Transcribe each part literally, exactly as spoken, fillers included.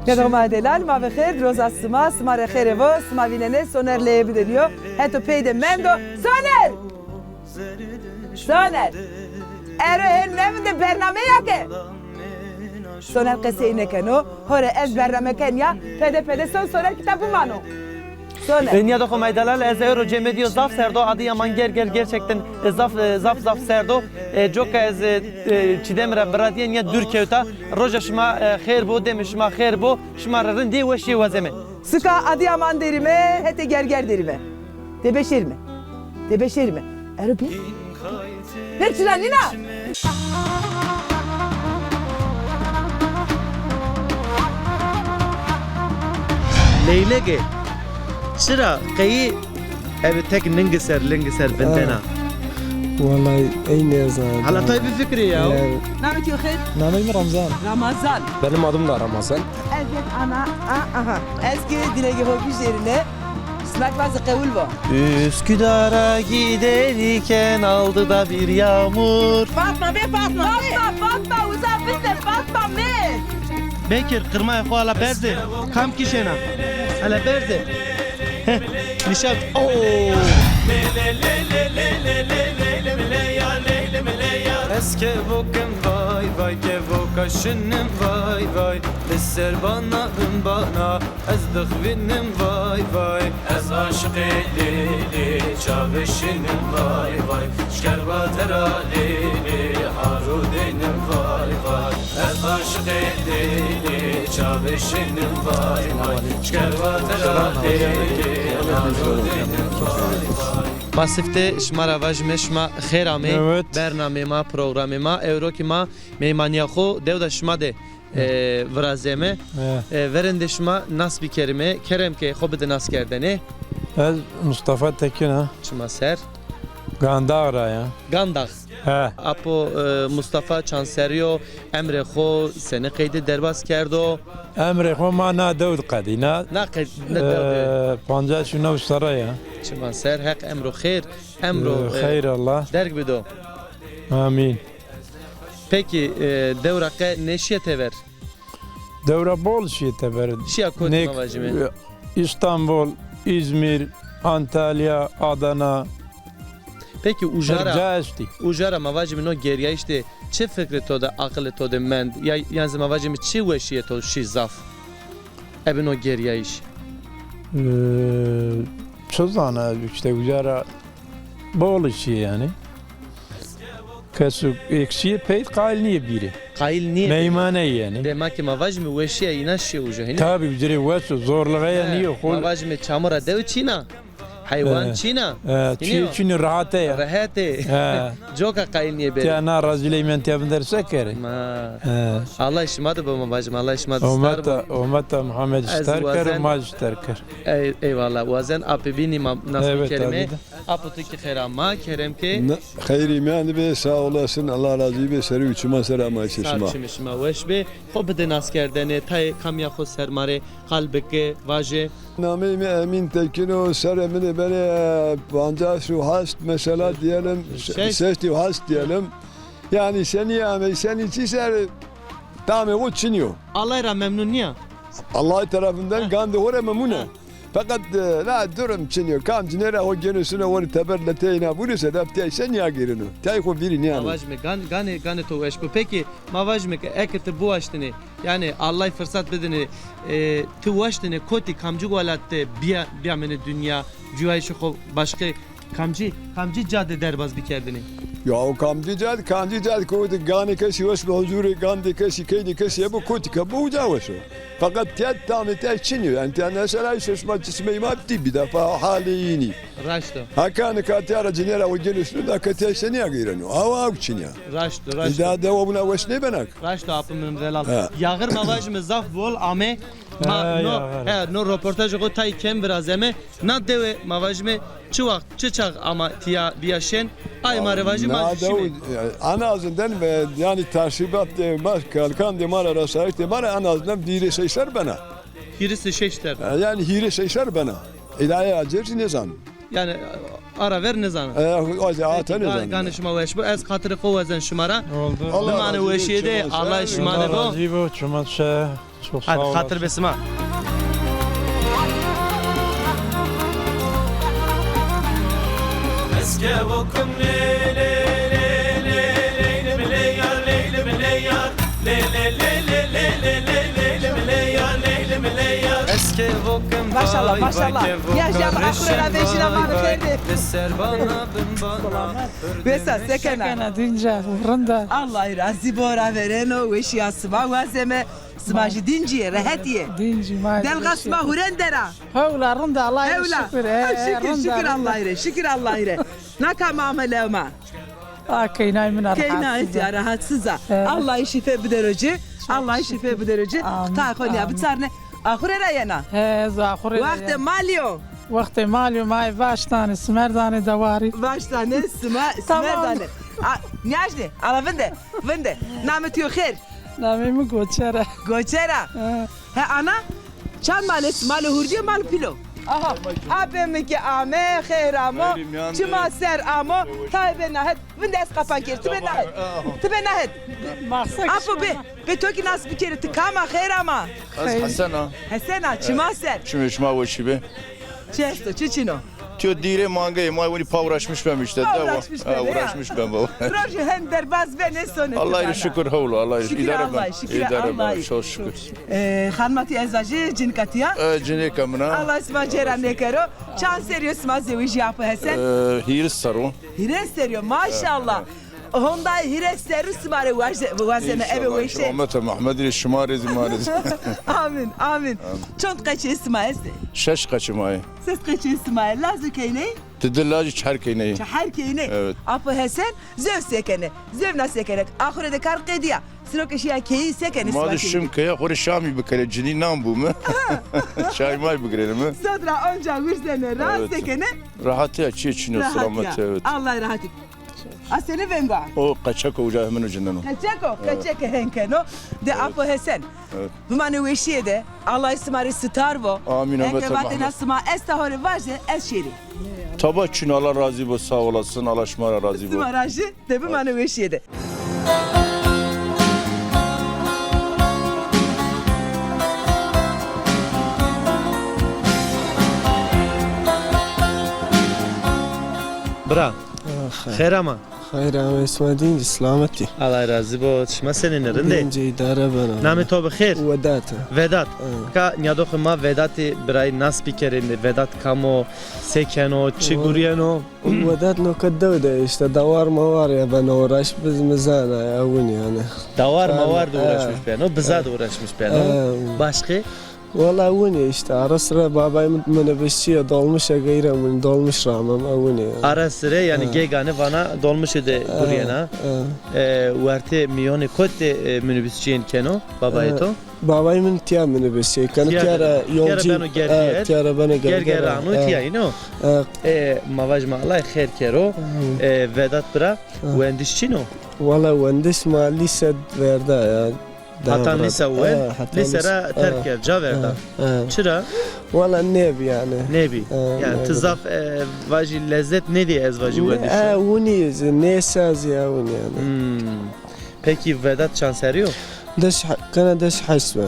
Dedo ma delal, ma ve xêr, roza sima, sima rê xêr evo, sima vînenê Soner leyê bideniyo. Heto pey de mendo. Soner! Soner! Ero hên mevinde bernameya ke. Soner qesey nêkeno. Hore ez bername ken ya, pede pede son Soner kita bimano. Soner. E, nîyada xo ma delal, ez ewro cemediyo zaf serd o, Adıyaman ger ger gerçekten, e, zaf, e, zaf zaf serd o. E, coka ez, e, e, Çiğdem ra viradîye nîya dûr kewta. Roja şima, e, xêr bo, demê şima xêr bo. Şima rê rindîye weşîye wazeme. Suka Adıyaman derîme, hetê Gerger derîme. Tebeşêrîme. Tebeşêrîme. Ero bî. Bê çira nîna? Leylege. Çira qeyî ebe tek ningi ser, lingi ser vindena? Ha. Wellay ey nêzan. Hala tay bifikirê ya. Ya. Namê to xêr? Namê mi Ramazan. Ramazan. Benim adım da Ramazan. Ez ana, a, aha. Ez ki dilege ho bijêrine. Sinak vaze qewul bo. Üsküdar'a giderken aldı da bir yağmur. Fatma be, Fatma be. Fatma, Fatma, uza bizde Fatma me. Bekir, qirmayê xo hala berze. Kam kişena. Hala berze. Heh, nişan. Oo. Ez kevokim vay vay, kevoka şinim vay vay. Li ser bana, bin bana. Ez dixwînim vay vay. Ez aşiqê lêlê çavê şinim vay vay. Şkerwa tera lêlê haro deynim vay vay. Ez aşiqê lêlê çavê şinim vay vay. Şkerwa tera lêlê haro deynim vay vay. Ma sifte şima ra vajime, şima xêr amê. Evet. Bernamê ma, programê ma. Ewro ki ma meymaniya xo dewda şima de e, virazeme. E. E, verendê şima nas bikerime. Kerem ke xo bide nas kerdene. Ez Mustafa Tekin a. Çima ser? Gandağ ra ya. Gandağ. He. Apo, e, Mustafa çand serrî yo, emrê xo senî qeyde derbaz kerdo? Emrê xo ma na dew de qedîna. Na qed-, na dew de. E, pancas û new serre ya. Çima ser, Heq emro xêr, emro, e, xeyr Allah derg bido. Amîn. Peki, e, dewra qe nêşîye tever? Dewra bol şîye tever. Şîya kotî ma vajîme? Îstanbul, Îzmîr, Antalya, Adana. Peki uca ra, her ca estî. Uca ra ma vajîme no gerîyayîş de çi fikrê to de, aqilê to de mend? Ya, yan zî ma vajîme çi weşîye to şî zaf? Ebe no gerîyayîş. Ee, çi zana, işte uca ra bol şîye yanî. Kesu eksîye pey qayîl nîyê bîrê. Qayîl nîyê. Meymane yanî. Dema ke ma vajîme weşîya înan şîye uca, hînî? Tabî, uca rê wes o, zorluğe ya nîyo. Ma vajîme çamura dew çîna. Heywan çîna. He, çî çînî, rehet ê ya. Rehet ê. He. Coka qayîl nîyê bêrê. Tiya na razîley men tiya vinder se kerê? Ma. He. Allah şima de bo ma vajîme, Allah şima de star bo. Ometa Muhammed star kero, ma ştar kero. Ey, eyvallah. Wazen apê bînî ma nas bikerîme. Apo ti kî xêr ama, kerem ke. Xeyrî mîyan de bê, sağ olasın, Allah razî bê, serî û çiman ser amayîşê şima. Sağ çimê şima weş bê. Xo bide naskerdene, tayê kamîya xo ser ma rê qal bike, vaje. Nameyê mi Emîn Tekin o, serê mi de benê, e, pancas û heşt mesela diyelim, şeşt û heşt diyelim. Yanî senî amey, senî çi ser, tamê xo çinî yo. Allah ra memnun nîya? Allah tarafından gandê xo ra memnun a. Feqet, e, la durum çinî yo. Kam cinê ra ho gêno sino, werî teber leteyê na vurî, sedef tey se nîyagêreno. Tey xo vîrî nîyano. Ma vajîme gan-, ganê, ganê to weş bo. Pekî, ma vajîme ke eke ti biwaştinê, yanî Allay firsat bidinê, e, ti waştinê kotî, kamcî welat de bîya-, bîyamenê dinya, cuyayîşê xo başqe kamcî, kamcî ca de derbaz bikerdinê? Ya o kamcî ca de, kamcî ca de ke o de ganê kesî wes bi huzurê gandê kesî, keynê kesî ebo kotî ke bo uca wes o. Feqet tiya tamê tiya çinî yo. Yanî tiya mesela îşte şima cismê ma tî, bir defa halê yînî. Raşt o. Haka nika tiya ra cinê ra o gêno sino da ke tiya se nîyagêreno. Awa aw çinî ya. Raşt o, raşt o. Îda dewa buna weş nêbena ke. Raşt o, apê mi delal. He. Yaxir ma vajîme zaf bol ame. Ma no, he, no roportajê xo tay kem virazeme. Na dewe ma vajîme çi waxt, çi çax ama tiya bîya şên, ay ma rê vajî, ma jî şîme. En azından ve, yanî tahsibat de ma, kalkan de ma ra, resayîş de ma ra en azından hîrê sey ser bena. Hîrê sey ser? E, yanî hîrê sey ser bena. Îdaya acer zî nêzan. Yanî Ara ver nizana. E, a, a, Peki, te ga-, nizana. Ganê şima weş bo. Ez xatirê xo wazen şima ra. Oldu. Allah Bimane razı weşîye olsun, de, Allah Allah şima de bo. Razı bo, şima se. Çok sağ olasın. Hadi, xatir be sima. Maşallah, maşallah. Ya, ya, axure ra vejîna ma xêr de. Wesa, se kena? Se kena, dînc a, rind a. Allah razî bo, ravereno, weşîya sima wazeme. Sima jî dîncî yê, rehetî yê. Dîncî ma. Delga sima hurende ra. Hewla, rind a, Allahî rê şukir. Hewla. Şukir, şukir Allahî rê, şukir Allahî rê. Na kam ame lewma? A, keynay min a, keynay rahatsiz a. Rahatsiz a. He. Allahî şîfe bidero ci. Allahî şîfe bidero ci. Amin. Tay xo nîya biçarne. Axure ra yena? He, ez axure ra yena. Wextê malî yo? Wextê malî yo, ma ê vaştanê, simer danê dewarî. Vaştanê, sima-, simer danê. Tamam. A, nîyajnê, ala vinde, vinde. Namê to yo xêr? Namê mi Goçer a. Goçer a? He. He, ana? Çand mal est? Malê hurdî yo, malê pîl o? Aha. Apê mi ke ame, xêr amo, çima ser amo, tay bê nahet. Vinde ez qapan kerd, ti bê nahet. Ti bê nahet. Apo bê, bê to kî nas bikerê, ti kam a, xêr ama? Ez Hesen a. Hesen a, çima ser? Çimê şima weşî bê. Çi esto, çi çin o? Tiyo dîrê mangeyê ma, winî pa uğraşmış bem işte. Pa uğraşmış bem, ha, uğraşmış bem baba. Rojê hen derbaz benê sonê. Allahî şukir, hewlo, Allahî şukir. Şukir Allahî, şukir Allahî. Çok şükür. E, xanima ti ez vajî, cinîka ti ya? E, cinîka min a. Allah sima cêra nêkero. Çand serrî yo sima zewejîya Apo Hesen? E, hîris serr o. Hîrês serrî yo, maşallah. Honda hîrês serrî sima rê waze-, wazeme, ebe weşe. Omete Mehmedî rê, şima rê zî, ma rê zî. Amin, amin. Çond qeçê sima estê? Şeş qeçê ma yê. Ses qeçê sima yê. Laz û keyney? Di di lajî çar keyney. Çar keyney. Evet. Apo Hesen, zewj se kenê? Zewj na se kenê? Axure de kar qedîya. Siro ke şîya keyî se kenê? Ma de şim keya, xo rê şamî bikerê, cinî nan bûme. Çay may bigirênime. Sod ra onca wirzenê, rahat se kenê? Rahatî ya, çîyê çin o, selamet ya. Evet. Allah rahatî. A senî veng a? O qeçek o, uca hemin o cineno. Qeçek o, qeçek hên keno. De Apo Hesen. Evet. Bimanê weşîye de, Allahî sima rê sitar vo. Amîn. Enke vatena sima esta, ho rê vaje, ez şêrî. Taba çin, Allah razî bo, sağ olasın, Allah şima ra razî bo. Sima ra jî. De bimanê weşîye de. Bira. Ah, xeyr. Xeyr ama. Xeyr ama, sima dîn, selametî. Allah razî bo. Şima senîn ê, rind ê? Dîncî, îdare beno. Namê to bi xêr? Vedat. Vedat. Ha. Ka nîyadoxê ma Vedatî birayî nas bikerê, Vedat kam o, se keno, çi gurîyeno? Wedat no ke dew de îşte dawar mawar ya beno uğraş, biz mi zana ya, winî yanî. Dawar mawar de uğraşmış beno, biza de uğraşmış beno. Başqe? Wela winî îşte, ara sire babay mi minibusçî ya, dolmuşe geyre min, dolmuş ramem, e winî yanî. Ara sire yanî gêgane vana dolmuşê de gurîyena. E, wertê mîyonê kotî de, e, minibusçîyên keno babayê to? Babay min tiya minibusçî keno, tiya ra yolcî, tiya ra beno Gerger. Tiya ra beno Gerger. Gerger ra ano tiya, îno? E, ma vajîme Allah xêr kero. E, Vedat bira, wendiş çin o? Wela wendiş ma lîse verda ya. Hata lîse wend, lîse ra terk kerd, ca verda. Çira? Wela nêbi yanî. Nêbi. Yanî ti zaf, e, vajî lezzet nêdî, ez vajî wendiş. E, winî zî nêsa zî ya winî yanî. Pekî Vedat çand serrî yo? Des, kena des heşt be.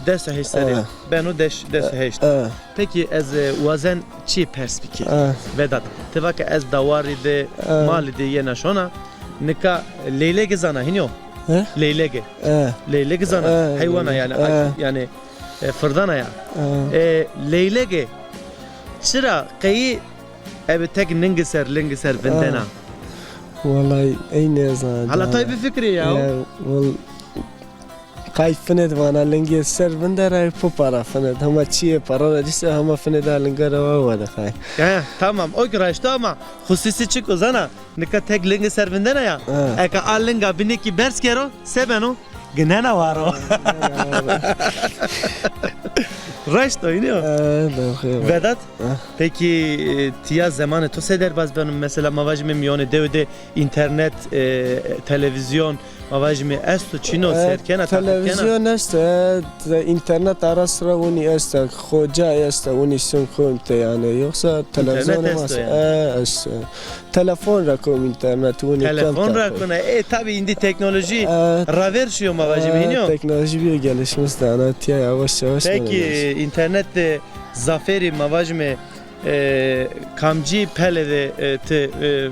Des heşt serrî. Beno des, des heşt. Pekî ez, e, wazen çî pers bikî. Vedat, ti va ke ez dawarî de, malî de yena şona, nika leylege zana hînî yo? Leylege. Leylege zana. Heywana yanî, yanî, e, firdana ya. E, leylege çira qeyî ebe tek lingi ser, lingi ser vindena? Wellay ey nêzana. Hala tay bifikirê ya. Ya, wel, qay finêd vana lingê ser vinde ra pi para finêd. Hema çîyê para ra dîse hema finêda linga ra wa wede qay. Ya, tamam. O ki raşto ama xusûsî çik o zana? Nika tek lingi ser vindena ya. Eka a linga binê kî berz kero, se beno? Ginena waro. Raşt o, înî yo? Vedat, pekî, e, tiya zemanê to se derbaz beno? Mesela ma vajîme mîyonê dewe de înternet, e, televîzyon, Ma vajîme esto, çin o, e, ser kena, taqîb kena? Televîzyon esto, e, de-, înternet ara sira winî esto, xoca esto, winî sun kom te yanî. Yoxsa televîzyon ma esto, e, esto. Telefon ra kom înternet winî kam. Telefon ra kona. E, tabî îndî teknolojî raver şîyo ma vajîme, e, hînî yo? Teknolojî bîyo gelişmiş de, ana tiya yavaş yavaş. Peki, înternet de zafêrî ma vajîme, e, kamcî pele de, e, ti, e,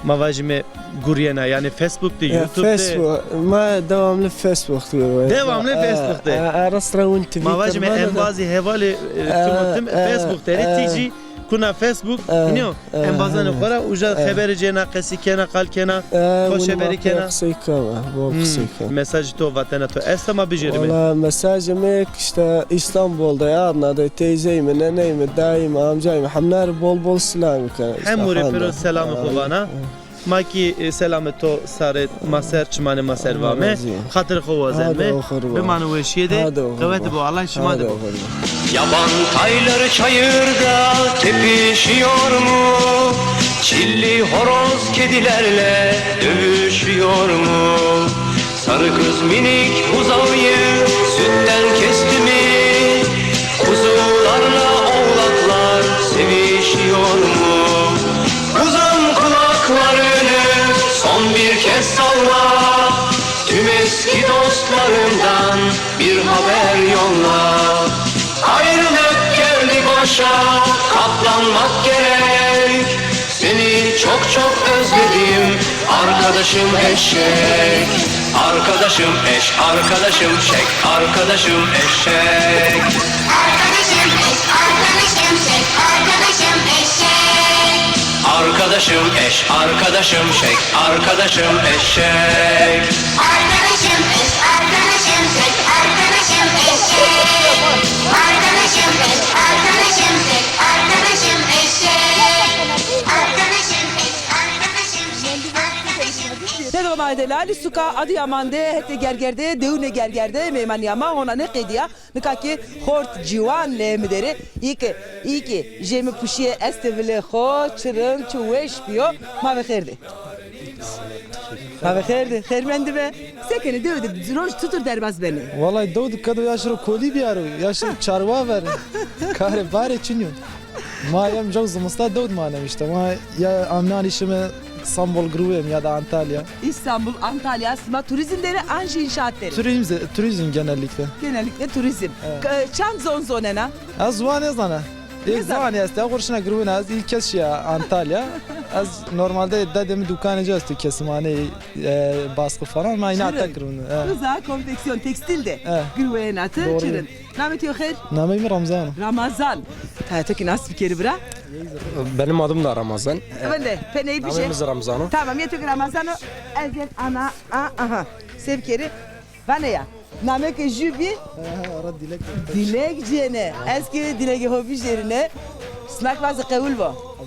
ma vajîme gurîyena, yanî Facebook de, ya, YouTube de? Facebook, ma devamlı Facebook de gurîyena. Devamlı, e, Facebook de. E, ara sira win Twitter. Ma vajîme embazî hevalê, e, tim û tim, e, Facebook de rê, e, ti jî kuna Facebook, e, hînî yo, e, embazanê xo ra uca, e, xeberê cêna, qesî kena, qal kena, e, xo şeberî kena. Qisey kena, bol qisey kena. Mesajê to, vatena to esta ma bijêrîme? Wala mesajê mi işte İstanbul'da ya, Adna'da teyzeyî mi, neneyî mi, dayî mi, amcayî mi, hemna rê bol bol selam kena. Hemû rê pêro selamê xo vana. Ma kî, e, selamê to sarê ma ser, çimanê ma ser vame. Xatirê xo wazenme. Bimane weşîye de. Qewete bo, Allah şima de bo. Yaban tayları çayırda tepişiyor mu? Çilli horoz kedilerle dövüşüyor mu? Sarı kız minik buzağıyı sütten kesti mi? Kuzularla oğlaklar sevişiyor mu? Uzun kulaklarını son bir kez salla. Tüm eski dostlarından bir haber yolla. Ayrılık geldi başa, katlanmak gerek. Seni çok çok özledim, arkadaşım eşek. Arkadaşım eş, arkadaşım şek, arkadaşım eşek. Arkadaşım eş, arkadaşım şek, arkadaşım eşek. Arkadaşım eş, arkadaşım şek, arkadaşım eşek. Arkadaşım eş, arkadaşım şek, arkadaşım eşek. Arkadaşım eş, arkadaşım şek, arkadaşım eşek. Arkadaşım eş, arkadaşım şek, arkadaşım eşek. Tedro ma delalî suka Adıyaman de hetê Gergerde, dewunê Gergerde meymanîya ma hona nêqedîya. Nika kî xort ciwan lê mi der ê. Î ke, î ke jê mi puşîye estê vilê xo, çi rind, çi weş bîyo. Ma ve xêr dê. Ma ve xêr dê. Xêr mendî be. Se kenê, dewe de roj çitur derbas benê? Wallay dew de kedo ya şiro kolî bîyaro, ya şiro çarwa verê. Karê barê çin yo. Ma yem caw zimista dew de manem îşte. Ma ya amnanî şime Îstanbul girewîyem ya da Antalya. Îstanbul, Antalya, sima turizm der ê an jî înşaat der ê? Turizm, turizm genellikle. Genellikle turizm. Evet. Ka-, çand zon zonena? Ez ziwan nêzana. Ê ziwanî estê, xo rê şina girewîna, ez ilk kez şiya Antalya. Ez normalde dedê mi dukanê ci esto, kesimhaneyî, e, baskı falan, ma îna ata girewîna. Evet. Riza konfeksiyon, tekstil de girewîna ti, çi rind. Namê to xêr? Nameyê mi Ramazan o. Ramazan. Tayê to kî nas bikerî bira? Benim adım da Ramazan. Vinde, peney bijê. Nameyê mi zî Ramazan o. Tamam, yê to kî Ramazan o. Ez yen ana, a, aha. Se bikerî? Vane ya. Namê ke jû bî? Ara dilek. Dilek cêne. Ez kî dilekê ho bijêrîne. Sinak vaze qewul bo.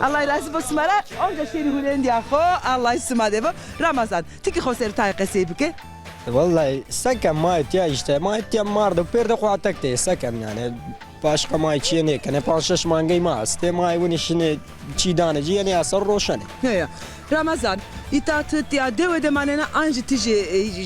Allah razî bo sima ra. Onca şêrî hurendîya xo. Allah sima de bo. Ramazan, ti kî xo ser tayê qesey bike. Wellahî, se kem ma îtya îşte, ma îtya mar de pêr de xo atek de, se kem yanî. Başka ma çîyê nêkenê, panc şeş mangey ma estê, ma winî şinê çî danê ci, yenê eser roşenê. Heya. Ramazan, îta ti tîya dewe de manena an jî ti jê,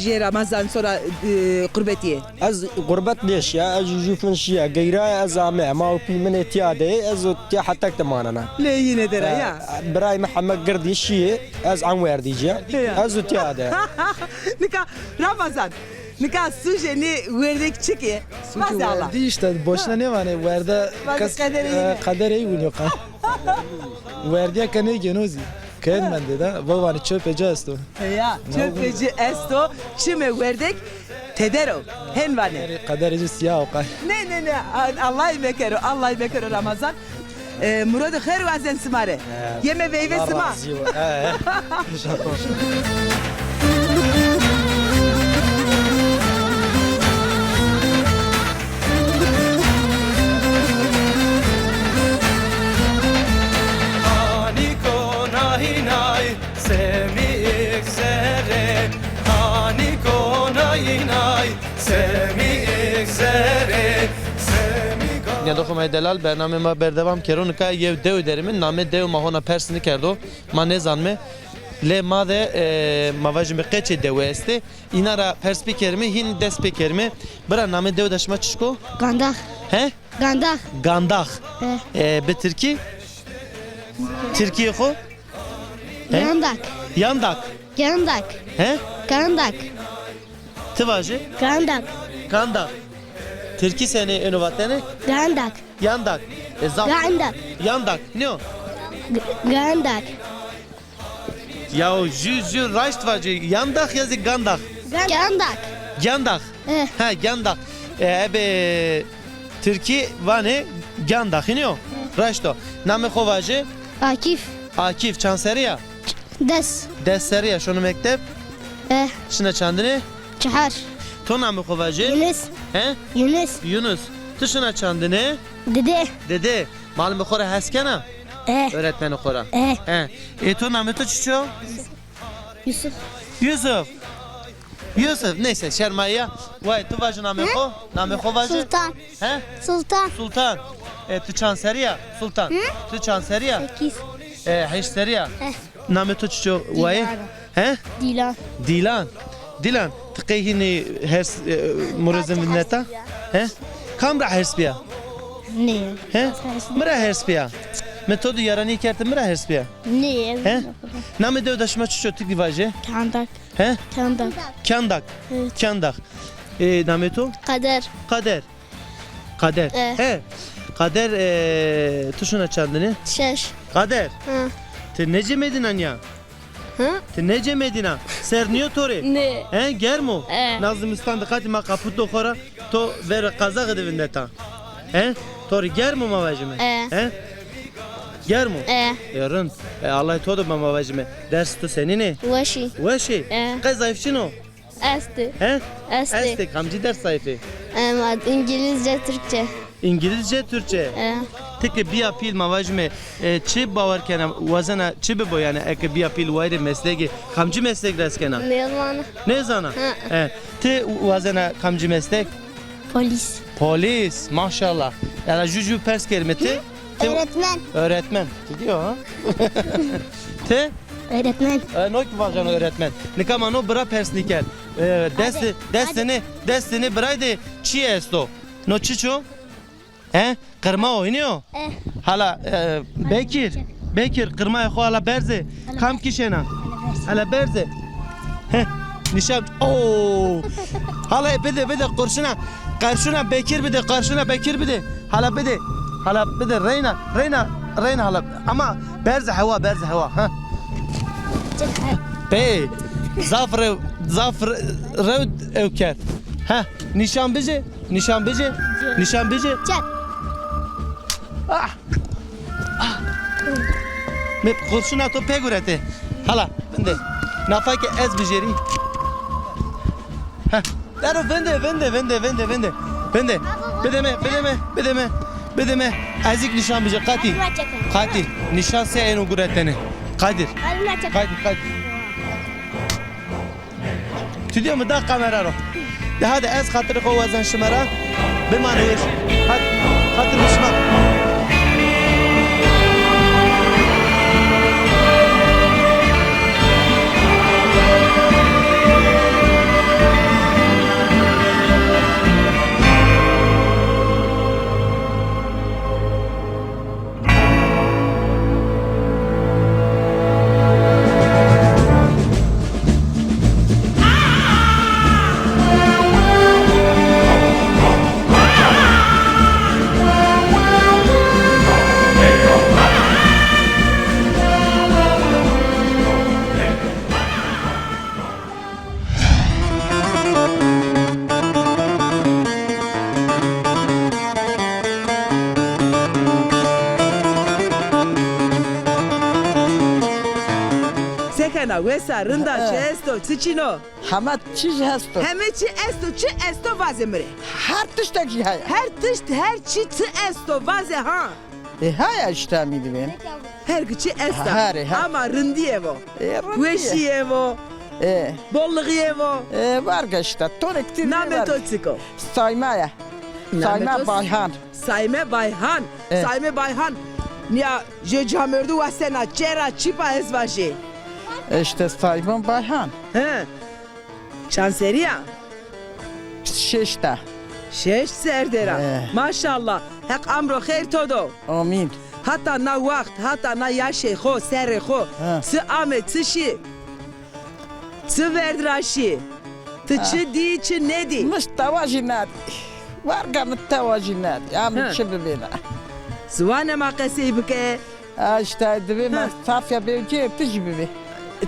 jê Ramazan sora, e, qurbetî yê? Ez qurbet nêşîya, ez jû jûfin şîya, geyra ez ame, ma û pî min ê tîya de, ez o tîya hetek de manena. Lê yîne dera ya. Birayê mi heme girdî şîyê, ez Enwerdî ci ya. Ya. Ez o tîya de. Nika Ramazan, nika sûcê nê werdek çik ê? Sûcê werdî îşte, boşna nêvanê, werda kes, qederê, e, qederê ey winî yo. Werdîya ke nêgêno zî. Keyên mendê de, va vanê çöpê ci esto. Ya, çöpê ci esto, çimê werdek teder o. Hen vanê. Qederê, qederê ci sîya o qay. Ne, ne, ne. A-, Allay mekero, Allay mekero Ramazan. E, Muro de xêr wazen sima rê. Yeme veyve sima. Allah razî bo. He, he. Hanî konahî nay, semî ik zerê. Hanî konahî nay, semî ik zerê. Semî ka- Nîyadoxê ma yê delal, bernameyê ma berdewam kero. Nika yew dew derîme, namê dew ma hona pers nikerdo. Ma nêzanme. Lê ma de, e, ma vajîme qeçê dewe estê. Înan ra pers bikerîme, hîn dest pêkerîme. Bira, namê dewe de şima çişk o? Gandax. He? Gandax. Gandax. He. E, bi tirkî? Tirkîyê xo? He? Yandak. Yandak. Gandak. He? Gandak. Ti vaje? Gandak. Gandak. Tirkî senê eno vatene? Gandak. Yandak. E, zaf. Gandak. Yandak. Ne o? G-, gandak. Ya o jü, jü raşt vaje. Yandak ya zî gandak? Gandak. Gandak. Eh. Ha, gandak. E, ebe Tirkî vanê gandak. Hînî yo? Raşt o. Namê xo vaje? Akîf. Akîf, çand serrî ya? Des. Des serrî ya, şono mekteb? Eh. Şina çandine? Çehar. To namê xo vaje? Yunus. He? Yunus. Yunus. Ti şina çandine? Dide. Dide. Malimê xo ra hes kena? Eh. Öğretmenê xo ra? Eh. He. E, to namê to çiço? Yusuf. Yusuf. Yusuf, neyse, şermayîya. Way, tu vaje namê xo? Namê xo vaje? Sultan. He? Sultan. Sultan. E, tu çand serrî ya? Sultan. Hı? Tu çand serrî ya? Sekiz. E, heşt serrî ya? He. Namê to çiço waye? Dîlan. He? Dîlan. Dîlan. Dîlan. Ti qey hînî hers, e, murezin vindeta? He? Kam ra hers bîya? Nê. He? Mi ra hers bîya. Mi to de yaranî kerd, mi ra hers bîya. Nê. He? Namê dew de şima çiço, ti kî vaje? Kandak. He? Kandak. Kandak. Evet. Kandak. E, namê to? Kader. Kader. Kader. E. He. Kader, e, tu şuna çandine? Şeş. Kader. Hı. Ti nêcemedîna nîya? Hı? Ti nêcemedîna? Serd nîyo to rê? Nê. He, germ o? E. Na zimistan de qatî ma kaput do xo ra, to verê qazaxî de vindeta. He? To rê germ o, ma vajîme? E. He? Germ o? E. E, rind. E, Allay to de ma, ma vajîme. Ders to senîn ê? Weş î. Weş ê? E. Qey zayıfçin o? Estê. He? Estê. Estê. Kamcî ders zayıf ê? E, ma, İngilizce, Türkçe. İngilizce, Türkçe. E. Ti ke bîya pîl, ma vajîme, e, çi bawer kena, wazena çi bibo yanî, eke bîya pîl wayirê meslegî, kamcî meslek res kena? Nêzana. Nêzana? Hı. E, ti wazena kamcî meslek? Polis. Polis, maşallah. Yanî jü jü pers kerîme ti? Hı? Ti öğretmen. Öğretmen. Ti dîyo ha? Ti? Öğretmen. E, no kî vajeno öğretmen. Nika ma no bira pers nîker. E, destê, hadi, destê nê, destê nê birayî de çi esto? No çiço? He? Qirma o, hînî yo? Eh. Hala, e, Bekir, Bekir, qirmayê xo hala berze. Kam kişena? Hala berze. Heh, nîşan. Oo! Hala bide, bide, qurşuna. Qarşuna Bekir bide, qarşuna Bekir bide. Hala bide. Hala bide, reyna, reyna, reyna hala. Ama berze hewa, berze hewa. Ha. Pê, zaf rew, zaf re-, rew ew kerd. Ha, nîşan bije. Nîşan bicê. Nîşan bicê. Çep. Ah! Ah! Mi qurşuna to pê gurete. Hala, vinde. Nafa ke ez bijêrî. Heh. Dero vinde, vinde, vinde, vinde, vinde. Vinde. Bide mi, bide mi, bide mi, bide mi. Ezîk nîşan bicê. Qatî. Qatî. Nîşan se êno guretene. Kadir. Kadir, Kadir. Stüdyo mi da kamera ro. De hadi ez xatirê xo wazen şima ra. Bimane weş. Hadi. Xatir şima. Sekena, wes a, rind a, çi esto, çi çin o? Heme çî jî esto. Heme çî esto, çi esto vaze mi rê. Her tiştek jî heye. Her tişt, her çî çi esto vaze ha. E, haya îşte mi dibên. Her çî esta. Her, her. Ama rindîye vo. E, rindîye. Weşîye vo. E. Bollixîye vo. E, verge îşte. Tonik ti. Namê to çik o? Sayme ya. Sayme Bayhan. Sayme Bayhan. E. Sayme Bayhan. Nîya jê camêrdû wesena, çera çipa ez vajî. Îşte Sayban Bayhan. He. Çand serî ya? Şeşta. Şeşt serre der a. He. Maşallah. Heq amro xeyr to do. Amîn. Hata na waxt, hata na yaşê xo, serrê xo, he, çi ame, çi şî? Çi verd ra şî? Ti, ha, çi dî, çi nêdî? Mi tewa jî nadî. Warga mi tewa jî nadî. Ya mi, ha, çi bibêna? Ziwanê ma qesey bike. Ha, îşte divê ma, ha, safya bê cê, ti jî bibê.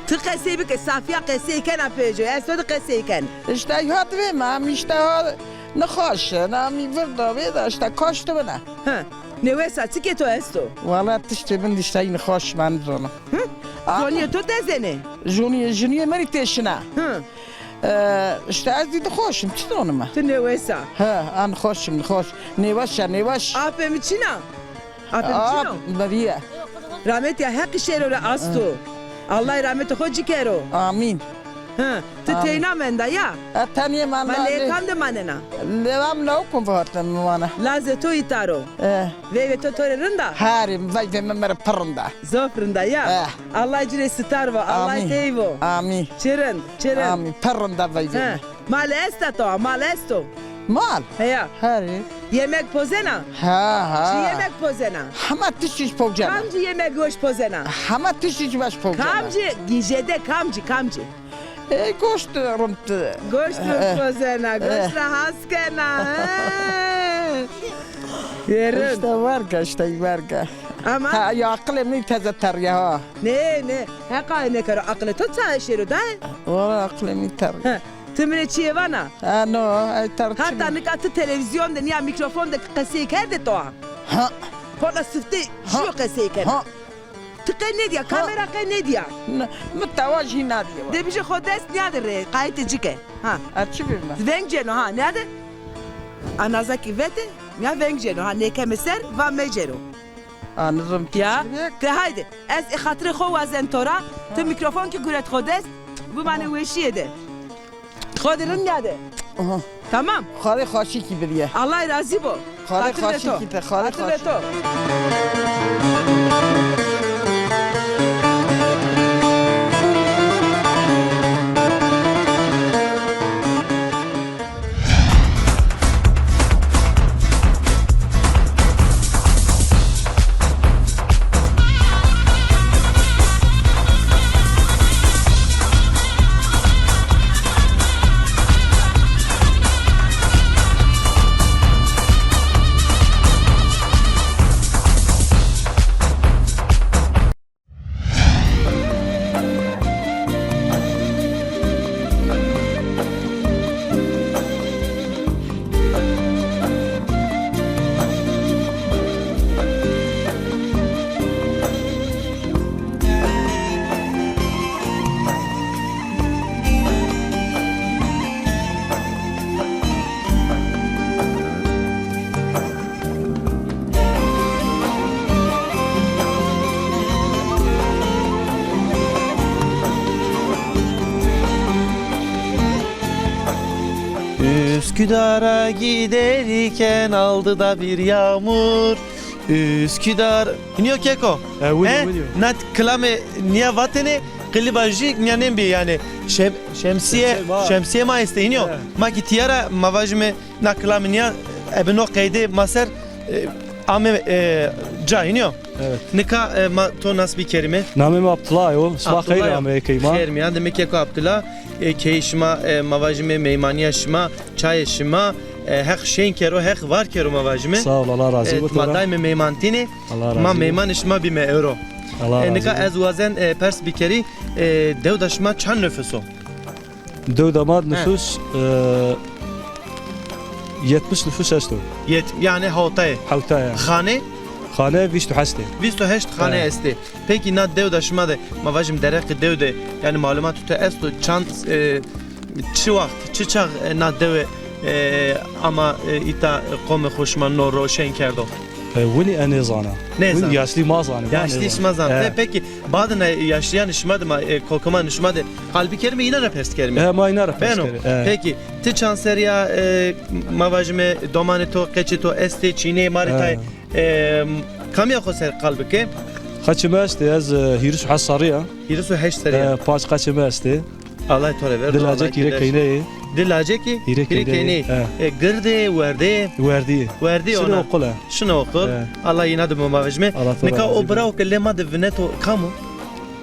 Ti qesey bike, safya qesey kena pêco. Ez to di qesey ken. Îşte ya divê ma, em îşte ha nixweş in, em vir da vê de îşte kaşt bine. Ha. Nêwesa, çikê to esto? Wala tiştê min dîştayî nixweş, ma nizona. Hı? Zoniyê to dezenê? Zoniyê, jiniyê min rê têşina. Hı. E, îşte ez dî dixweş im, çi zonim e? Ti nêwesa? He, a nixweş im, nixweş. Nêweş e, nêweş. Apê mi çin a? Apê mi çin o? Ap, meriye. Rahmetî ya Heqî şêro ra asto. Hı. Allah rahmetê xo ci kero. Amîn. Hı, ti teyna menda ya? E, tenê ma. Ma lê kam de manena? Lê ma lawikon vatene mi vana. Lazê to îta ro. E. Veyvê to to rê rind a? Herê, veyvê mi mi rê pir rind a. Zof rind a ya? E. Allah ci rê sitar vo, Allah tey vo. Amîn. Çi rind, çi rind. Amîn. Pir rind a veyvê mi. Mal esta to, mal esto? Mal? Heya. Herê. Yemek pozena? Ha, ha. Çi yemek pozena? Hema tiştî ci pozena. Kamcî yemek weş pozena? Hema tiştî ci weş pozena. Kamcî, gîjede kamcî, kamcî? E, goşt rind. Goşt rind pozena, goşt ra has kena, he. Yerin. Îşte verga, îşte verga. Ama? Ha, ya aqilê mi teze terriye ha. Nê, nê. Heqa nêkero, aqilê to ça şêro daye? Wala aqilê mi terriye. He. Ti mi rê çîyê vana? Ha, no, ay tar. Hata nika ti televîzyon de nîya mîkrofon de qesey kerdê to a? Ha. Pola sifte şîyo qesey kena. Ha. Ti qe nêdîya, kamera qe nêdîya. Mi tewa jî nadîye. De bijî xo dest nîyade rê, qayîtê ci ke. Ha. A çi bîme? Veng cêno ha, nîyade? A naza kî vete, nîya veng cêno ha, nêkeme ser, va mecêro. A nizim ti çi bî? Ya, de haydi. Ez ê xatirê xo wazen to ra, ti mîkrofon kî guret xo dest, bimane weşîye de. Xo de rind nîyade. Aha. Tamam. Xwedê xweşîkî bidîye. Allah razî bo. Xwedê xweşîkî te, Xwedê xweşîkî. Xatir ve to. Üsküdar'a giderken aldı da bir yağmur. Üsküdar. Hînî yo keko? E, winî, winî yo. Na kilamê nîya vatêne, qilîba jî nîya nêbî yanî. Şem-, şemsîye, şemsîye ma estê hînî yo. Ma kî tîya ra ma vajîme na kilamê nîya ebe no qeydê ma ser, e, ame, e, ca hînî yo. Evet. Nika, e, ma to nas bikerîme. Namê mi Abdullah yo. Sima xeyr ameye key ma. Xeyr mîyan de mi keko Abdullah. E, key şima, e, ma vajîme meymanîya şima, çayê şima, e, Heq şên kero, Heq var kero ma vajîme. Sağ ol, Allah razı olsun. E, ma daîme meymantîne. Allah razı olsun. Ma meymanê şima bîme ewro. Allah razı olsun. E, nika ez wazen, e, pers bikerî, e, dewda şima çand nufus o? Dewda ma nufus, e, yetmiş nufus esto. Yet-, yanî hewtayê. Hewtayê. Xane? Xane vîst û heşt ê. Vîst û heşt xane estê. Pekî na dewda şima de, ma vajim dereqê dew de, yanî malumatê to esto, çand, e, çi waxt, çi çax, e, na dewe, e, ama, e, îta, e, qomê xo şima no ro şên kerdo? E, winî e nêzana. Nêzana. Winî yaşlî ma zanê, ma nêzana. Yaşlî şima zanê. E. E, pekî, badina yaşlîyanê şima de ma, e, kokimanê şima de qal bikerîme, înan ra pers kerîme. E, ma înan ra pers kerîme. Beno. E. Pekî, ti çand serrî ya, e, ma vajime domanê to, qeçê to estê, çînê, ma rê tayê? E, kamîya xo ser qal bike? Qeçê mi estê, ez, e, hîris û heşt serrî ya. Hîris û heşt serrî ya. E, panc qeçê mi estê. Allah to rê ver. Di lacek hîrê keyneyê. Di lacekî hîrê keyneyê. He. E, gird ê, werdê? Werdî. Werdî ona. Şino oqul e. Şino oqul. He. Allah îna de bo ma vejime. Allah to razî bo. Nika o birawo ke lê ma de vineto kam o?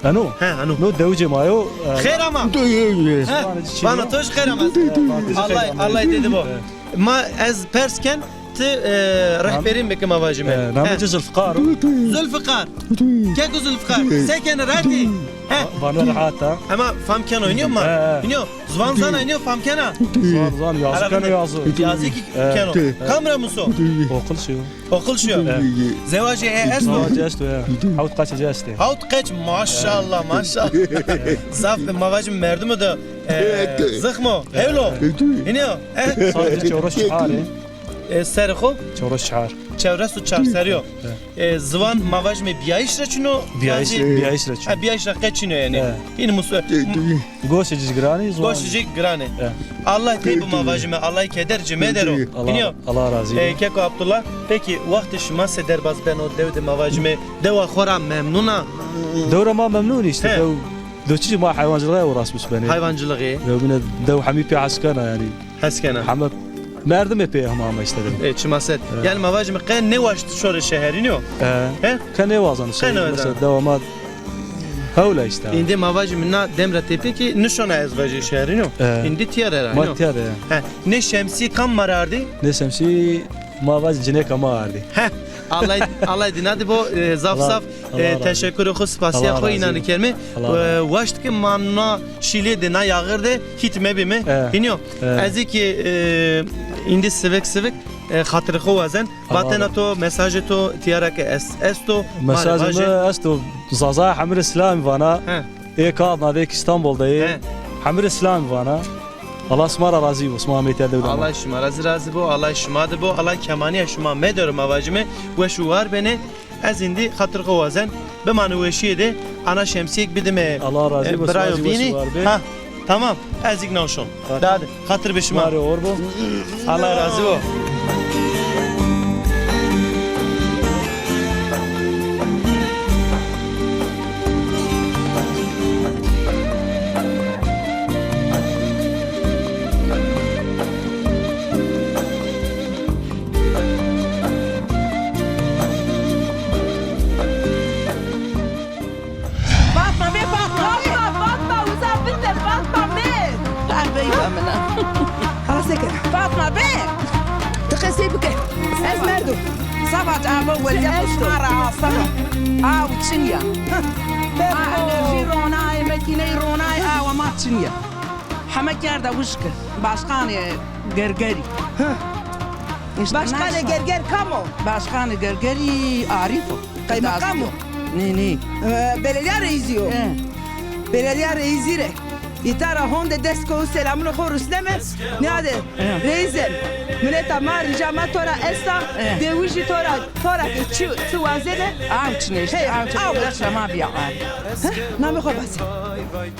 Eno? He, eno. No dewicê ma yo. E, xêr ama. He, vano to jî xêr ama. Allah, Allah dê di bo. He. Ma ez pers ken, ti, e, rehberî bike ma vajîme. E, namê ci Zulfiqar o. Zulfiqar. Keko Zulfiqar. Se kenî, rehet î? He. Vano rehet a. Ama fam keno, înî yo ma. He, he. Înî yo. Ziwan zana, înî yo, fam kena. Ziwan, ziwan, yazî keno, yazî. Yazî kî keno. He. Kam ra muso? Oqul şiyo. Oqul şiyo. He. Zewacê ey esto? Zewacê esto ya. Hawt qeçê ci estê. Hawt qeç, maşallah, maşallah. Zaf, ma vajîme merdimo de E, zixm o, hewl o. Înî yo. E? Sadece çewres çar ê. E, serê xo? Çewres çar. Çewres û çar serrî yo. E, ziwan ma vajîme bîyayîş ra çin o? Bîyayîş, bîyayîş ra çin o. Ha, bîyayîş ra qe çin o yanî. Hîn mus-, goşê ci giran ê, ziwan. Goşê ci giran ê. Allah tey bi ma vajîme, Allah keder ci medero. Înî yo. Allah razî bo. E, keko Abdullah, pekî wextê şima se derbaz beno, dew de ma vajîme, dewa xo ra memnun a? Dew ra ma memnun îşte, dew Do çi, ma heywancilixî uğraşmış benê. Heywancilixî. Yo bîne dew hemî pê hes kena yanî. Hes kena. Heme merdimê pê hema ama îşte dew. E, çima ser. E. Yanî ma vajîme qe nêwaşt şore şeher, înî yo? E. He? Qe nêwazano şeher. Qe nêwazano. Mesela dewa ma hewl a îşte. Îndî ma vajîme na dem ra tepî kî nişona ez vajî şeher, înî yo? E. Îndî tîya ra, înî yo? Ma tîya ra ya. He. Nê şemsî kam ma ra ardî? Nê şemsî ma vajî cinêka ma ardî. He. Allah, Allah dîna de bo, e, zaf zaf. E, teşekkürê xo, spasîya xo înanî kerme. E, waşt ke ma na şîlê de, na yaxir de hît mebîme. Hînî yo. Ez kî, e, îndî sivik sivik, e, xatirê xo wazen. Vatena to, mesajê to tîya ra ke est, esto, ma rê vajê. Mesajê mi esto, Zaza hemî rê silamî vana. Ê kal navê kî Îstanbul de yê. Hemî rê silamî vana. Allah sima ra razî bo, sima ameyî tîya dew de ma. Allah şima ra zî razî bo, Allah şima de bo, Allah kemanîya şima medero ma vajîme, weş û war benê. Ez îndî xatir xo wazen, bimane weşîye de, ana şemsîyêk bidime, e, birayo bînî. Allah razî bo, sima zî weş û war bê. Ha, tamam, ez îkna şon. Hadi, xatir be şima. Ma rê or bo. Allah razî bo. Fatma bê, Fatma bê. Fatma, Fatma, uza binde, Fatma bê. Qehveyî be min a. Hala se kena? Fatma bê. Ti qesey bike. Ez merdim. Savac abo wezîyet şima ra aseno. Aw çin ya. Ha, enerjî ronayê, mekîneyî ronayê, awa ma çin ya. Heme kerde wişk. Başkanê Gergerî. Başkanê Gerger kam o? Başkanê Gergerî Arîf o. Qeymeqam o? Nê, nê. E, belediya reîsî yo. He. Belediya reîsî rê. Îta ra honde dest ko û selamûnê xo rusneme. Nîyade, reîsem, mileta ma, rica ma to ra esta, dewijî to ra, to ra ke çi, çi wazenê. Aw çinê îşte, hey, aw çinê, aw. Reşa ma bîya. Heh, namê xo vaze.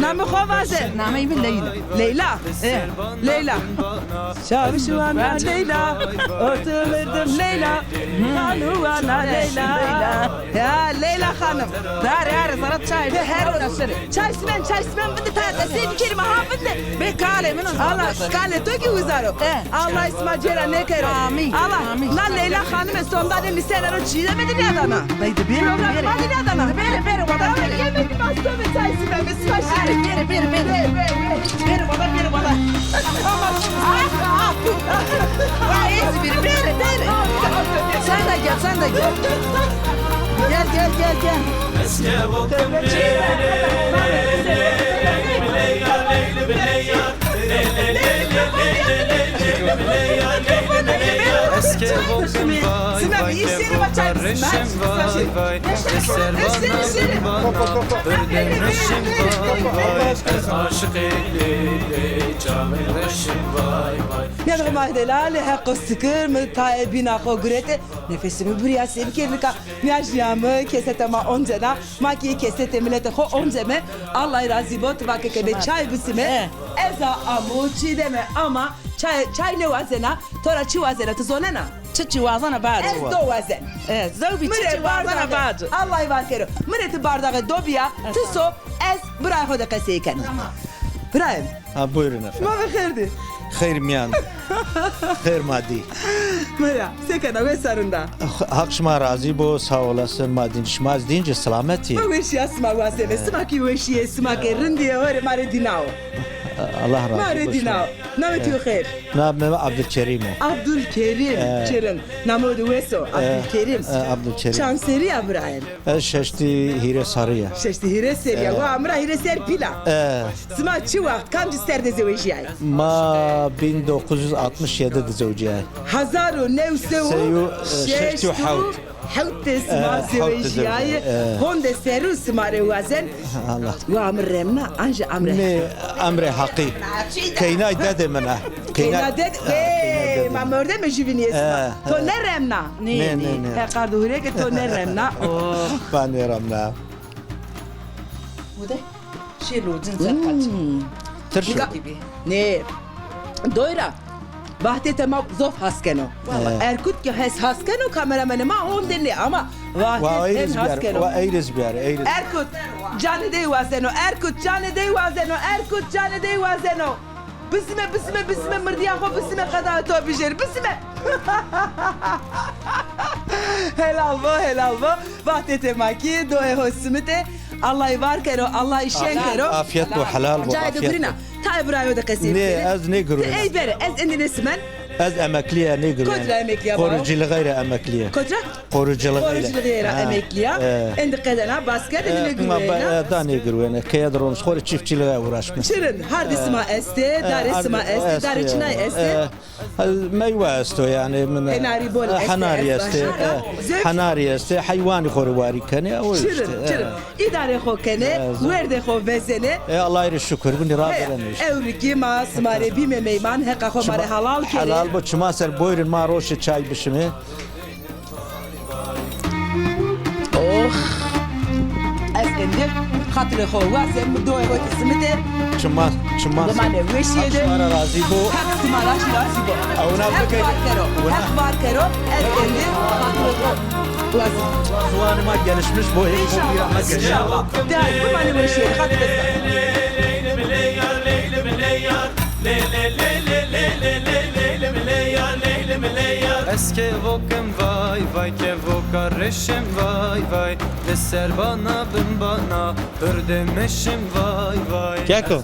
Namê xo vaze. Nameyê mi Leyla. Leyla. E. Leyla. Çavişwana Leyla, ortu mirdim Leyla, xanuwana Leyla. Ya Leyla xanim. Dare are zara çay. De her çay simen, çay simen, vinde ta de sey bir kelime ha, vinde. Be kalê min o. Allah, kalê to kî wizar o. E. Allah sima cêra nêkero. Amîn. Allah, amîn. Na Leyla xanime sonda de mi ser ero çîyeme de nîyadana. Bey de bêrê, bêrê. Program ma de nîyadana. Bêrê, bêrê, wada bêrê. Yemek ma sove çay sime, mi sima şîrî. Bêrê, bêrê, bêrê. Bêrê, bêrê. Bêrê, wada, bêrê, wada. Ama, ah, ah. Vay, ez bêrê, bêrê, bêrê. Sen de gel, sen de gel. Gel, gel, gel, gel. Ya da ma delalê heqo sikir mi tayê bîna xo gurete. Nefesê mi burîya se bikerî nika. Nîya jîya mi keseta ma oncena. Ma kî kesetê miletê xo onceme. Allah razî bo, ti va ke ke be çay bisime. Ez a amo çî deme ama çay, çay nêwazena. To ra çi wazena, ti zonena? Çiçî wazena bacî. Ez do wazen. E, zewbî çiçî wazena bacî. Allah var kero. Mi rê ti bardaxê do bîya, ti so, ez birayê xo de qesey kena. Birayê mi. Ha, buyurun efendim. Ma ve xêr dî. Xeyr miyan. Xeyr ma dî. Mera, se kena, wes a, rind a? Haq şima razî bo, sağ olasın, ma dîn şima, ez dîn ci selamet yê. Ma weşîya sima wazeme, sima kî weşîye, sima kî rindîye, horê ma rê dîna o. Allah razî bo. Ma rê dîna o. Namê to xêr? Namê mi Abdülkerim o. Abdülkerim, çirin. Namo de wes o, Abdülkerim. E, Abdülkerim. Çand serrî ya birayê mi? Ez şeştî hîrê serrî ya. Şeştî hîrê serrî ya. E. Wa mi ra hîrê serr pîl a. E. Sima çi waxt, kamcî ser de zewejîyayî? Ma bin dokuz yüz altmış yedi de zewejîyayî. Hezar û new sey û şeştî û hewt. Hewt de sima zewejîyayî. E, hewt de zewejîyayî, e. Honde serrî sima rê wazen. Allah. Wa emr remna, an jî emrê Heqî. Nê, emrê Heqî. Keynay dedê min a. Keyna ded, ha, ey, keyna ded. Ma mordemê jüvinî yê sima. E, to nêremna? Nê, nê, nê. He, qardû hurê ke to nêremna. Oh. Ma nêremna. Bu de şêlo cin ser qaç. Hmm. Tirşo. Nê. Doyra. Vahdetê ma zof has keno. Valla. Erkut ki hes has keno, kameramenê ma honde nê ama Vahdetê hem has keno. Wa eyriz biyar, eyriz. Erkut, canê dey wazeno. Erkut, canê dey wazeno. Erkut, canê dey wazeno. Bisime, bisime, bisime, mirdiya xo bisime, qeda to bijêr. Bisime. Helal bo, helal bo. Vahdetê ma ki, doyê ho simite. Allahî var kero, Allahî şen kero. Afiyet bo, helal bo. Cayê de gurîna. Tayê birayo de qesey bikerî. Nê, ez nêgurîna. Ey bere, ez endî nêsimen. Ez emeklî ya, nêgurîna. Kot ra emeklî ya? Qoriciliğe ra emeklî ya. Kot ra? Qoriciliğe ra emeklî ya. Endî qedena, bas kerd, endî nêgurîna. Da nêgurîna. Keye de romiş, xo rê çiftçiliğe uğraşmış. Çirin, hardê sima estê, darê sima estê, darê çinay estê? Meywe esto yanî, min henarî bol estê, henarî estê, henarî estê, heywanî xo rê warî kenê, o îşte. Çirin, çirin. Îdarê xo kenê, werdê xo vezenê. E, Allahî rê şukur, binî rabirenê îşte. Ewrikî ma sima rê bîme meyman, heqa xo ma rê helal kenê. Helal bo, çima ser, buyurun, ma roşê çay bişimê. Oh! Ez endî xatirê xo wazem, doyê xo ki simite. Çima, çima. Bimanê weşîye de. Heq sima ra razî bo. Heq sima ra jî razî bo. Heq var kero. Heq var kero. Ez endî xatirê xo wazem. Ziwanê ma gelişmiş bo. Înşallah. Înşallah. De, bimanê weşîye de. Xatirê xo. Ez kevokim vay vay, kevoka reşim vay vay, li ser bana bin bana, hurdemişim vay vay. Keko,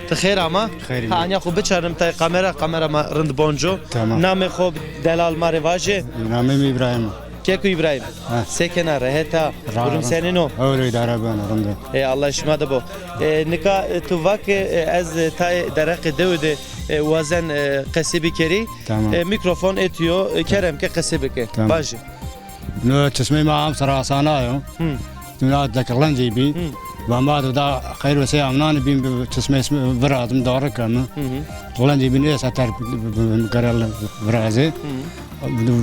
ti xêr ama? Xêr. Ha, anya xo biçarnim tay kamera, kamera ma rind bonco. Tamam. Namê xo delal ma rê vaje. Namê mi Îbrahîm. Keko Îbrahîm, se kena, rehet a? Durum senîn o? Ewro îdare beno, rind o. Ê, Allah şima de bo. Ê, nika, e, tu va ke, e, ez, e, tayê dereqê dewe de, e, wazen, e, qesê bikerî. Tamam. E, mîkrofon ê tu yo, e, kerem ke qesê bike. Tamam. Vajî. No çismê ma emser asana yo. Hı. Duna de qelencî bî. Hı. Va ma de da xeyr ve sey amnanî bîn bi çismê virazim, dare keme. Hı hı. Qelencî bîn ê seter gerel virazê. Hı.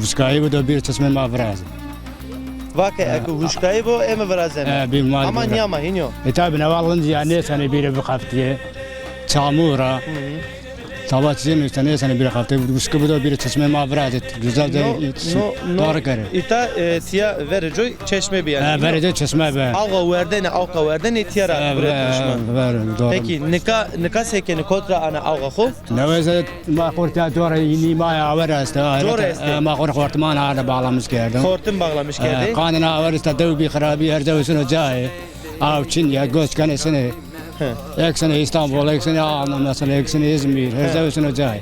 Wişkayî bo do bîr çismê ma virazê. Vake, eke wişkayî bo, eme virazeme. E, bî ma. Ama nîya ma hînî yo. E, tabî newa qelencî ya nêsenê bîrê bixeftîye. Çamû ra. Hı hı. Tava çîyê nuşte nêsenê bîrê xeftê, wişkî bido bîrê çeşmê ma virazê, güzelce dar kerê. Îta, e, tîya verê coy çeşme bî yanî. E, verê coy çeşme bî. Awa werdene, awka werdene tîya ra guretê şima. Ver, doğru. Peki, nika, nika se kenê, kot ra ana awa xo? Neweze ma xo rê tîya cora înî, ma awer estê. Cora estê? E, ma xo rê xortiman arde bağlamış kerdê. Xortim bağlamış kerdê. E, qandê na awer îşte dew bî xirabî, her zew sino cayê. Aw çin ya, göç kenê sinê. He. Ek sene İstanbul, ek sene Alman, mesela ek sene İzmir, her zew şino cay.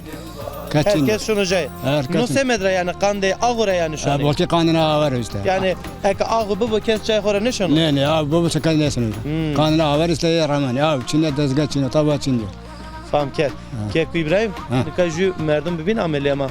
Her kes şino cay. Her kes. No semed ra yanî qandê axu ra yanî şonê? Ha, bolkî qandê na aver îşte. Yanî eke axu bibo kes cay xo ra nêşono? Nê, nê, axu bibo se kes nêşono. Hmm. Qandê na aver îşte yê remen. Ya çin ya, dezge çin ya, tava çin ya. Fam kerd. Ha. Keko Îbrahîm, nika jû merdim bibîn amê lê ma.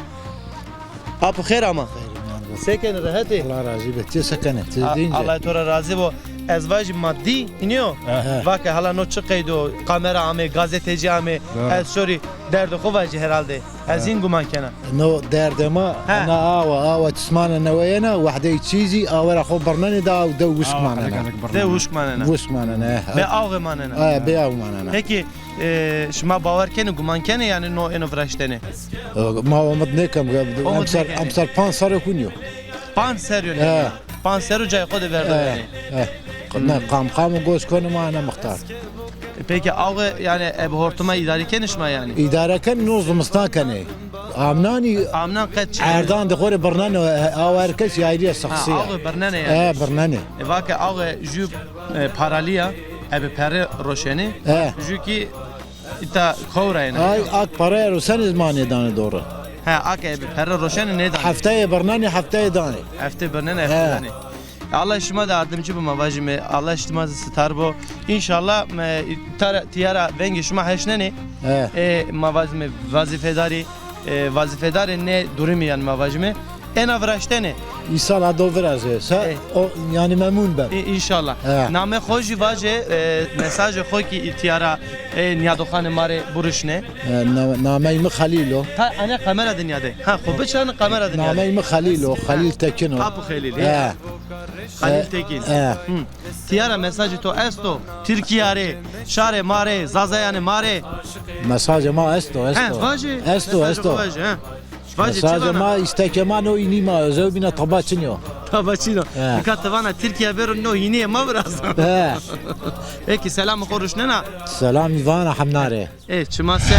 Apo xêr ama. Xêr, miyan bo. Se kenê, rehet ê? Allah razî be. Ti se kenê? Ti dîn ci. Allah to ra razî bo. Ez vajî ma dî, hînî yo? He. Vake hala no çi qeyd o? Kamera amê, gazetecî amê. Doğru. Ez şorî. Derdê xo vajî herhalde. Ez hîn guman kena. No derdê ma, he, ena awa, awa tismane neweyena, wehdey çî zî awe ra xo birnenê de aw dew wişk manena. De wişk manena. Wişk manena, he. Bê awe manena. He, bê aw manena. Peki, e, şima bawer kenê, guman kenê, yanî no êno viraştene? E, ma omid nêkem, emser, emser panc serrê xo nîyo. Panc serrî yo. He. Panc serrî yo cayê xo de verdo yanî. He. Ne, qam qam û goş konê ma ena mixtar. E, peki awe yanî ebe hortuma îdarî kenê şima yanî? Îdare kenê, no zimistan kenê. Amnanî. Amnan qet çi? Erdan de xo rê birnenê, awe her kes ayrî ya sixsî ya. Ha, awe birnenê yanî. He, birnenê. E, vake awe jû, e, paralî ya, ebe perre roşenê. He. Jû kî îta kowra yena. Ay, ak perre roşenê ma nêdanê dore. He, ak ebe perre roşenê nêdanê. Hefteyê birnenê, hefteyê danê. Hefte birnenê, hefte danê. Allah şima de ardimcî bo, ma vajîme. Allah şima de sitar bo. Înşallah, e, tara-, tîya ra vengê şima heşnenê. He. E, ma vajîme vazîfedarî, e, vazîfedarê nê durumî yanî ma vajîme. Ena viraştene. Îsal a do viraze. Se o, yanî memnun ben. Înşallah. He. Namê xo jî vaje, e, mesajê xo kî îtîya ra, e, nîyadoxanê ma rê burişne. E, na-, nameyê mi Xelîl o. Ha, ane kamera de nîyade. Ha, xo biçan kamera de nîyade. Nameyê mi Xelîl o, Xelîl Tekin o. Apo Xelîl, he. Xelîl Tekin. He. Hı. Tîya ra mesajê to esto? Tirkîya rê, şarê ma rê, zazayanê ma rê. Mesajê ma esto, esto. He, vaje. Esto, esto. Mesajê xo vaje, he. Vaje, çi vana? Mesajê ma, îstekê ma no hînî ma, ez ewbîna taba çin yo. Taba çin o. He. Nika ti vana Tirkîya bêro no hînîyê ma virazan. He. Eki selamê xo ruşnena? Selamî vana hemna rê. Ê, çima ser.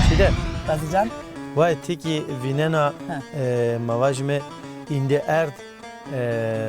Çide. Qazîcan. Way, ti kî vînena, e, ma vajîme îndî erd, e,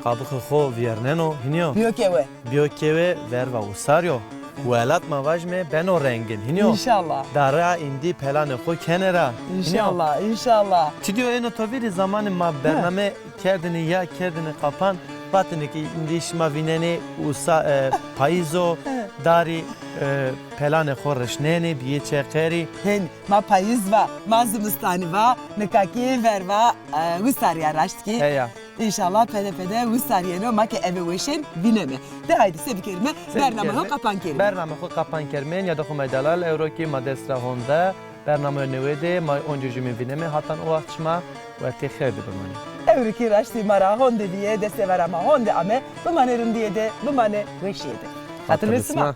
qabixê xo vîyerneno, hînî yo? Bîyo kewe. Bîyo kewe, verva usar yo. Welat ma vajîme beno rengîn, hînî yo? Înşallah. Dara îndî pelanê xo kenê ra, hînî yo? Înşallah, înşallah. Ti dîyo êno to vîrî zamanê ma bername kerdêne ya kerdêne qapan, vatêne ke îndî şima vînenê usa, e, payîz o, darî, e, pelanê xo rişnenê, bîyê çeqerî. Hên, ma payîz va, ma zimistanî va, nika kî verva, e, wisarîya raşt kî. Heya. Înşallah pede pede wisarîyeno, ma ke eve weşên vîneme. De haydî se bikerîme, bernameyê xo qapan kerîme. Bernameyê xo qapan kerîme. Nîyadê xo ma delal, ewro kî ma dest ra honde. Bernameyo newe de ma oncê jumîn vîneme, hatan o waxt şima wertê xêr de bimanê. Ewro kî raştî ma ra honde bîye, destê vera ma honde ame, bimanê rindîye de, bimanê weşîye de. Xatir bi sima.